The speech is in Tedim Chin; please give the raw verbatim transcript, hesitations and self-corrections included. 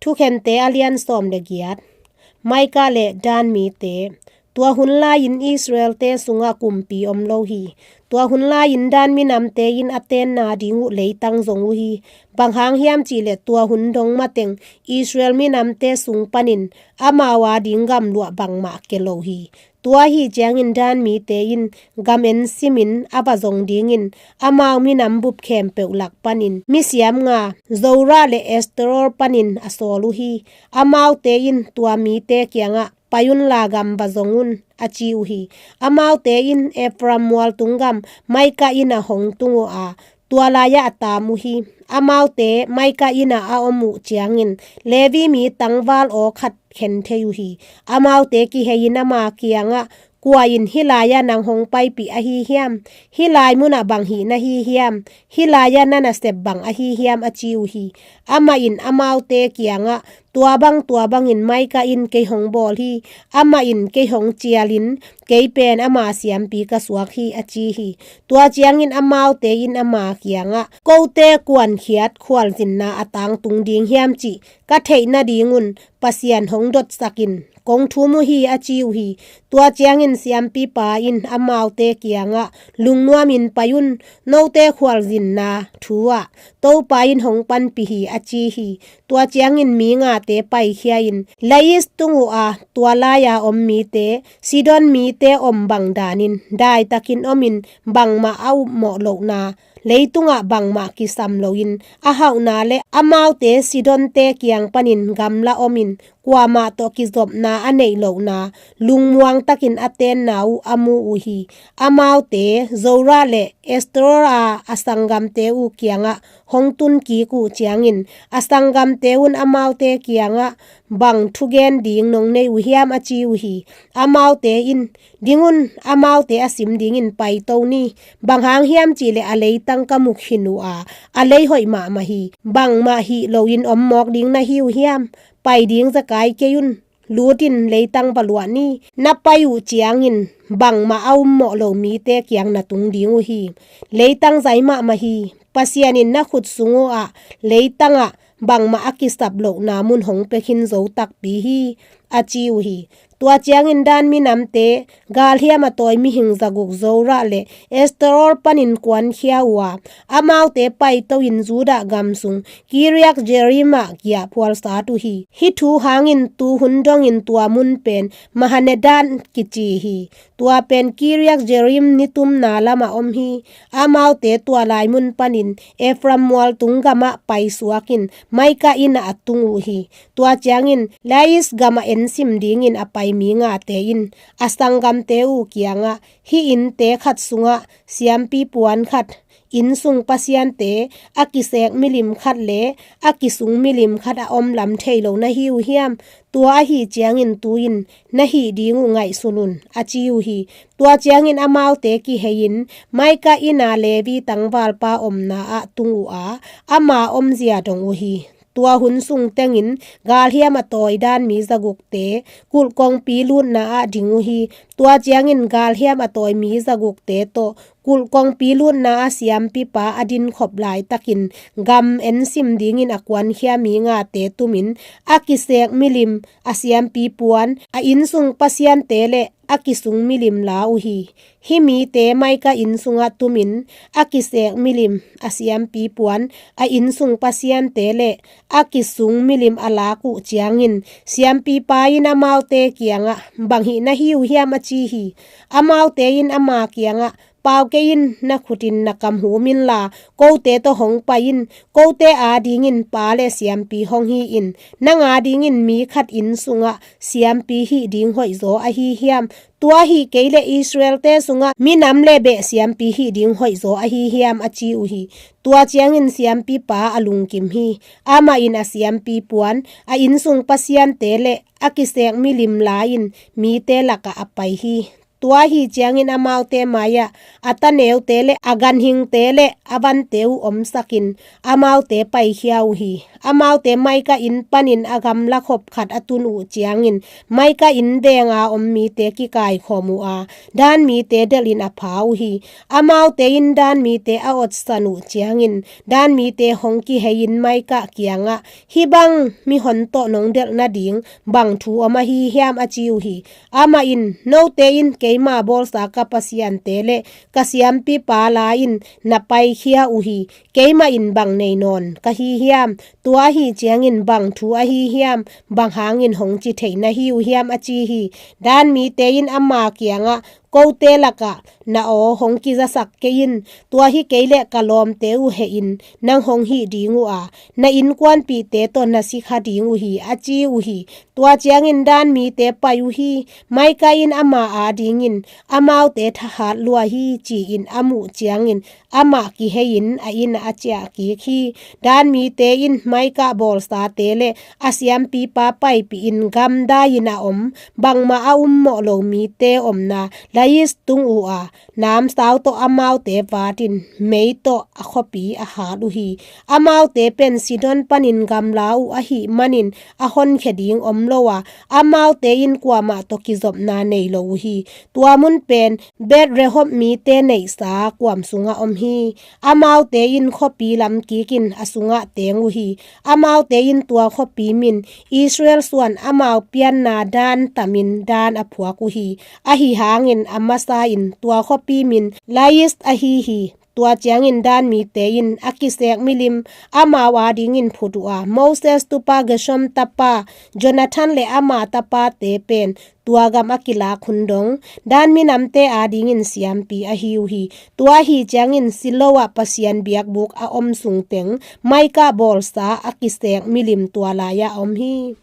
Thukhente a lian sawm le giat. Micah le Dan mite. Tua hun lai-in Israel-te sungah kumpi om lo hi. Tua hun lai-in Dan minamte in a tenna ding uh leitang zong uh hi. Bang hang hiam cihleh tua hun dong mateng Israel minamte sung panin amau a ding gamluah bangmah ke lo hi. Tua ahi ciangin Dan mite in gam en simin a va zong dingin amau minam bup khempeuh lak panin misiam nga Zorah le Estaol panin a sawl uh hi. Amaute in tua mite kiangah, "Pai unla gam va zong un," a ci uh hi. Amaute in Ephraim mualtung gam Micah inn ah hong tung uh a, tua lai-ah a tam uh hi. Amaute Micah inn ah a om uh ciangin Levi mi tangval aw khat khen thei uh hi. Amaute kihei-in ama kiangah, "Kua in hih lai-ah nang hong paipih ahi hiam? Hih lai munah bang hih na hi hiam? Hih lai-ah na nasep bang ahi hiam?" a ci uh hi. Amah in amaute kiangah, "Tua bang tua bangin Micah in kei hong bawl hi. Amah in kei hong cialin, kei pen ama siampi ka suak hi," a ci hi. Tua ciangin amaute in ama kiangah, "Kote kuankhiat khualzinna a tangtung ding hiam cih ka theih nadingun Pasian hong dotsakin kong thum uh hi," a ci uh hi. Tua ciangin siampipa in amaute kiangah, "Lungnuamin pai un, note khualzinna thu ah Topa in hong panpih hi," a ci hi. Tua ciangin mi ngate paikhia-in Lais tung uh a, tua lai-a om mite Sidon mite om bang danin daitakin omin bangmah a upmawh lohna, leitungah bangmah kisam loin a hauhna le amaute Sidonte kiang panin gamla omin kuamah tawh kizopna a neih lohna, lungmuang takin a tenna uh a mu uh hi. Amaute Zorah le Estaol a a sanggamte uh kiangah hong tun kik uh ciangin a sanggamte un amaute kiangah, "Bang thugen ding nong nei uh hiam?" a ci uh hi. Amaute in, "Ding un, amaute a sim dingin paito ni. Bang hang hiam cihleh a leitang ka mu khin uh a, a lei hoih mahmah hi. Bangmah hih loin om mawk ding na hi uh hiam? Pai ding zekai kei un. Lutin leitang va luah ni. Na pai uh ciangin bangmah a ummawh lo mite kiang na tung ding uh hi. Leitang zai mahmah hi. Pasian in na khut sung uh ah leitangah bangmah a kisap lohna mun hong pia khin zo takpi hi," a ci uh hi. Tua ciangin Dan minamte galhiam a tawi mihing zaguk Zorah le Estaol panin kuankhia uh a, amaute paito-in Judah gam sung Kiriath Jearim ah giahphual sat uh hi. Hih thu hangin tuhun dongin tua mun pen Mahanedan kici hi. Tua pen Kiriath Jearim nitumna lamah om hi. Amaute tua lai mun panin Ephraim mualtung gamah paisuakin Micah inn ah a tung uh hi. Tua ciangin Lais gamah ensim dingin a pai mi ngate in a sanggamte uh kiangah, "Hih innte khat sungah siampi puan khat, innsung pasiante a kisek milim khat le a kisung milim khat a om lam thei lo na hi uh hiam? Tua ahi ciangin tu-in na hih ding uh ngaihsun un," a ci uh hi. Tua ciangin amaute kihei-in Micah inn a Levi tangvalpa omna ah tung uh a, ama omzia dong uh hi. Tua hun sung tengin galhiam a tawi Dan mi zagukte kulh kongpi lutna ah ding uh hi. Tua ciangin galhiam a tawi mi zagukte tawh kulh kongpi lutna a siampipa a dinkhop laitakin gam ensim dingin a kuankhia mi ngate tumin a kisek milim, a siampi puan, a innsung pasiante le a kisung milim la uh hi. Hih mite Micah inn sungah tumin a kisek milim, a siampi puan, a innsung pasiante le a kisung milim a lak uh ciangin siampipa in amaute kiangah, "Bang hih na hi uh hiam?" a ci hi. Amaute in ama kiangah, "Pau kei in, na khutin na kam hum inla, kote tawh hong pai in. Kote adingin pa le siampi hong hi in. Nang adingin mi khat inn sungah siampi hih ding hoihzaw ahi hiam? Tua hih kei le Israel-te sungah minam le beh siampi hih ding hoihzaw ahi hiam?" a ci uh hi. Tua ciangin siampipa a lungkim hi. Amah in a siampi puan, a innsung pasiante le a kisek milim la-in mite lakah a pai hi. Tua ahi ciangin amaute mai-ah a taneute le a ganhingte le a vante uh omsakin amaute paikhia uh hi. Amaute Maika inn panin a gamla khop khat a tun uh ciangin Maika inn venga om mite kikaikhawm uh a, Dan mite delhin a pha uh hi. Amaute in Dan mite a otsan uh ciangin Dan mite hong kiheiin Maika kiangah, "Hih bang mihon tawh nong delh nading bang thu om ahi hiam?" a ci uh hi. Amah in, "Note in keima bawlsa ka pasiante le ka siampipa la-in na paikhia uh hi. Keimah in bang nei nawn ka hi hiam? Tua ahi ciangin bang thu ahi hiam? Bang hangin hong ci thei na hi uh hiam?" a ci hi. Dan mite in ama kiangah, "Kote lakah na aw hong kizasak kei in. Tua hi kei leh ka lawmte uh hehin nang hong hih ding uh a, na innkuanpihte tawh na si kha ding uh hi," a ci uh hi. Tua ciangin Dan mite pai uh hi. Maika in ama adingin, "Amaute thahat lua hi," ci-in a muh ciangin amah kiheiin a inn ah a ciah kik hi. Dan mite in Maika bawlsate le a siampipa paipihin gamdai-in a om, bangmah a ummawh lo mite omna Lais tung uh a, namsau tawh amaute vatin mei tawh a khuapi a hat uh hi. Amaute pen Sidon panin gamla uh ahih manin a honkhia ding om lo a, amaute in kuamah tawh kizopna nei lo uh hi. Tua mun pen Bet-rehob mite neihsa kuam sungah om hi. Amaute in khuapi lam kikin a sungah teng uh hi. Amaute in tua khuapi min Israel suan amau pianna Dan tamin Dan a phuak uh hi. Ahi hangin a masa in tua khuapi min Lais ahi hi. Tua ciangin Dan mite in a kisek milim amau adingin phut uh a, Moses tupa Gershom tapa Jonathan le ama tapate pen tua gam a kilak hun dong Dan minamte adingin siampi ahi uh hi. Tua ahi ciangin Silo ah Pasian biakbuk a om sungteng Maika bawlsa a kisek milim tua lai-ah a om hi.